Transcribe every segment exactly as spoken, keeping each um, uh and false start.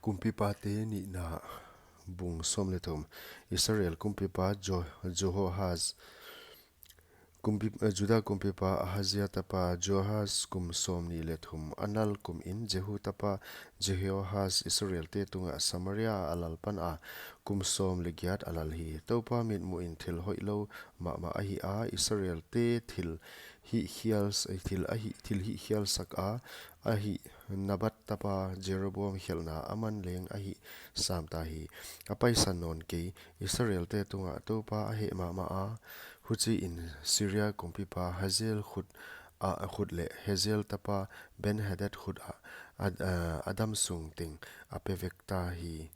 Kumpipate nihna, bung sawm leh thum. Israel kumpipa Jo-, Jehoahaz, kumpi-, eh, Juda kumpipa Ahazia tapa Joahaz kum sawmnih leh thum a nal kumin Jehu tapa Jehoahaz Israelte tungah Samaria a lal pan a, kum sawm leh giat a lal hi. Toupa mitmuhin thil hoihlou mahmah ahi a, Israelte thil hihkhial s-, thil ahi, thil hihkhialsak a, ahi Nebat tapa Jeroboam khelhna aman leng a hih sam ta hi. A paisan nawn kei, Israelte tungah Toupa a heh mahmah a, huchiin Syria kumpipa Hazael khut a, khut leh Hazael tapa Ben-hadad khut a, a, a, a damsung teng a pe vek ta hi.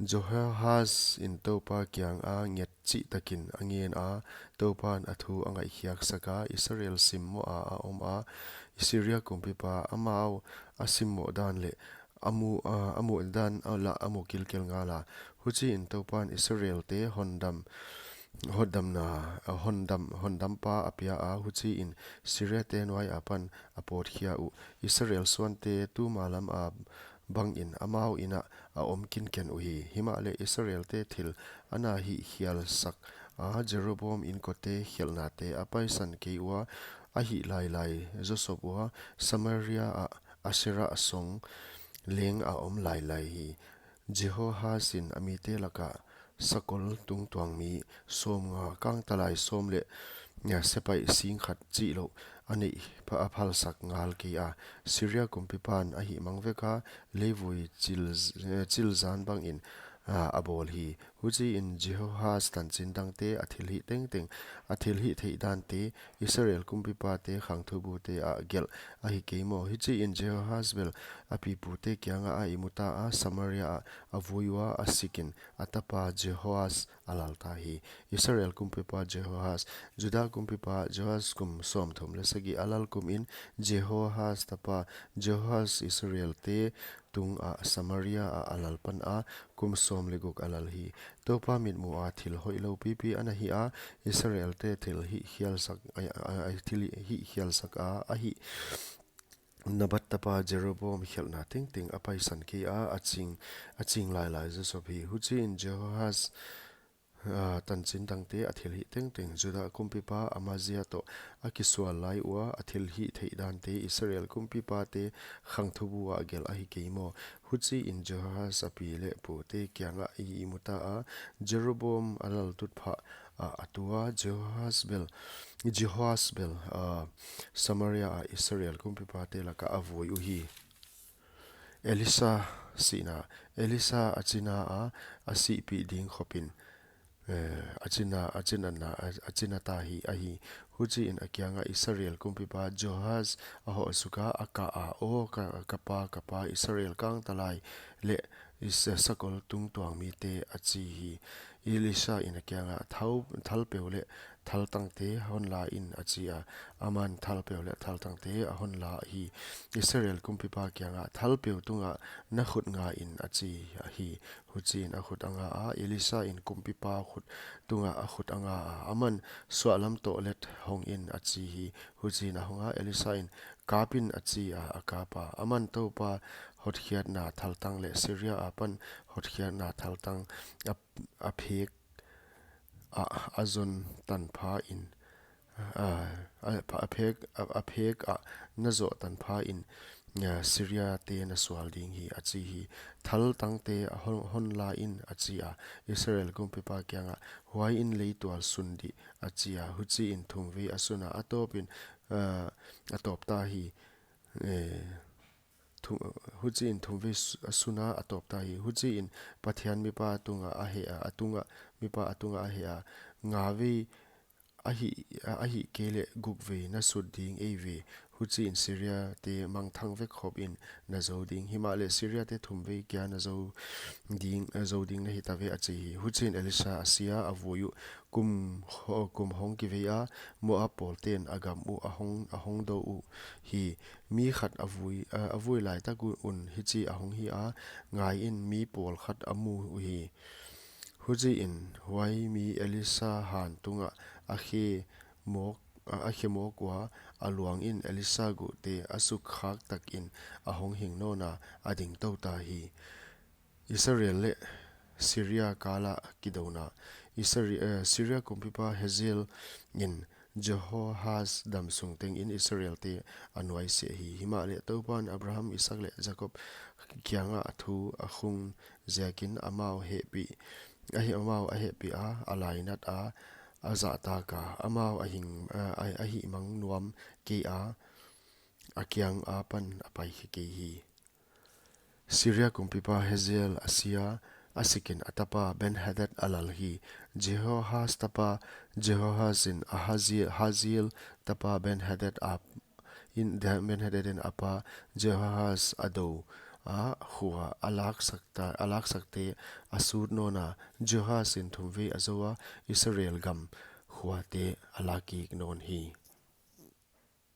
Jehoahaz in Toupa kianga nget chihtakin a ngen a, Toupan a thu a ngaihkhiaksak a, Israel simmoh a a om a, Syria kumpipa amau a simmoh dan leh a mu, a, a muh dan a lah a mu kilkel ngal a. Huchiin Toupan Israelte hondam, hondamna, a hondam, hondampa a pia a, huchiin Syriate nuai apan a pawtkhia uh. Israel suante tumalam a bangin amau inn ah a om kinken uhi. Himahleh Israelte thil a na hihkhialsak a, Jeroboam inkote khelhnate a paisan kei ua, a hih lailai zawsop ua, Samaria ah Asherah song leng a om lailai hi. Jehoahaz in a mite laka sakol tungtuang mi sawmnga, kangtalai sawm leh, nia, sepaih singkhat chihlouh a neih pha-, a phalsak ngal kei a, Syria kumpipan a hihmang vek a, leivui chil, eh, chilzan bangin, ah, a bawl hi. Huchiin Jehoahaz tanchin dangte, a thilhih tengteng, a thilhih theih dante, Israel kumpipate khangthubute ah gelh ahi kei maw? Hichiin Jehoahaz bel a pipute kianga a imu ta a, Samaria ah a vui ua, a sikin a tapa Jehoahaz a lal ta hi. Israel kumpipa Jehoahaz, Juda kumpipa Joahaz kum sawmthum leh sagih a lal kumin Jehoahaz tapa Jehoahaz Israelte tungah Samaria ah a lal pan a, kum sawm leh guk a lal hi. Toupa mitmuh a thil hoihlou pipi a na hi a, Israelte thil hihkhialsak a, a, a, thil hihkhialsak a, ahi Nebat tapa Jeroboam khelhna tengteng a paisan kei a, a ching, a ching lailai zawsop hi. Huchiin Jehoahaz, ah, tanchin dangte, a thilhih tengteng, Juda kumpipa Amazia toh a kisual lai ua, a thilhih theih dante, Israel kumpipate khangthubu ah gelh ahi kei maw? Huchiin Jehoahaz a pi leh pute kianga i imu ta a, Jeroboam a laltut pha a, a tu a, Jehoahaz bel, Jehoahaz bel, ah, Samaria ah Israel kumpipate laka a vui uhi. Elisha sihna, Elisha a china a, a sihpih ding khopin, eh, a china, a china na, a, a china ta hi ahi. Huchiin a kianga Israel kumpipa Joahaz a hoh suk a, a kah a, "Aw, ka, ka pa, ka pa, Israel kangtalai leh Is-, sakol tungtuang mite," a chi hi. Elisha in a kianga, "Thau, thalpeu leh thaltangte hon la in," a chi a. Aman thalpeu leh thaltangte a hon la hi. Israel kumpipa kianga, "Thalpeu tungah na khut nga in," a chi hi. Huchiin a khut a nga a, Elisha in kumpipa khut tungah a khut a nga a. Aman, "Suahlam toh let hong in," a chi hi. Huchiin a hong a, Elisha in, "Kap in," a chi a, a kap a. Aman Toupa hotkhiatna thaltang leh Syria apan hotkhiatna thaltang a, a phek a, a zon tanpha in, a, a, a phek, a, a phek a na zoh tanpha in, a, Syriate na sual ding hi, a chi hi. "Thaltangte a hon, hon la in," a chi a, Israel kumpipa kianga, "Huai in leitual sun dih," a chi a. Huchiin thumvei a sun a, a tawpin, a, a tawp ta hi. Eh, thu-, huchiin thumvei su-, a sun a, a tawp ta hi. Huchiin Pathian mipa a tunga a heh a, a tunga, mipa a tunga a heh a, "Ngavei a hih, a, a hih kei leh gukvei na sut ding eive. Huchiin Syriate mangthang vek khopin na zou ding. Himahleh Syriate thumvei kia na zou ding, a, zou ding na hi ta ve," a chi hi. Huchiin Elisha a si a, a vui uh. Kum ho-, kum hong kivei a, Moab pawlten a gam uh a hong, a hong dou uhi. Mi khat a vui, a, a vui laitak un hichi a hong hi a, ngai in, mi pawlkhat a mu uhi. Huchiin huai mi Elisha han tungah a khe mawk, a, a khe mawk ua, a luang in Elisha guhte a sukkhak takin a hong hing nawn a, a ding tou ta hi. Israel leh Syria kal a kidouna. Isra- eh, Syria kumpipa Hazael in Jehoahaz damsung tengin Israelte a nuaisiah hi. Himahleh Toupan Abraham, Isaak leh Jakob kiangah thu a khung ziakin amau hehpih, ahi, amau a hehpih a, a lainat a, a zahtak a, amau a hing, a, a, a hihmang nuam kei a, a kiang akipan a pai kei hi. Syria kumpipa Hazael a si a, a sikin a tapa Ben-hadad a lal hi. Jehoahaz tapa Jehoahaz in Ahazi- Hazael tapa Ben-hadad a in, Ben-hadad in a pa Jehoahaz a dou a, khua a laksakta, a laksakte a sut nawn a. Jehoahaz in thumvei a zou a, Israel gam khuate a lakik nawn hi.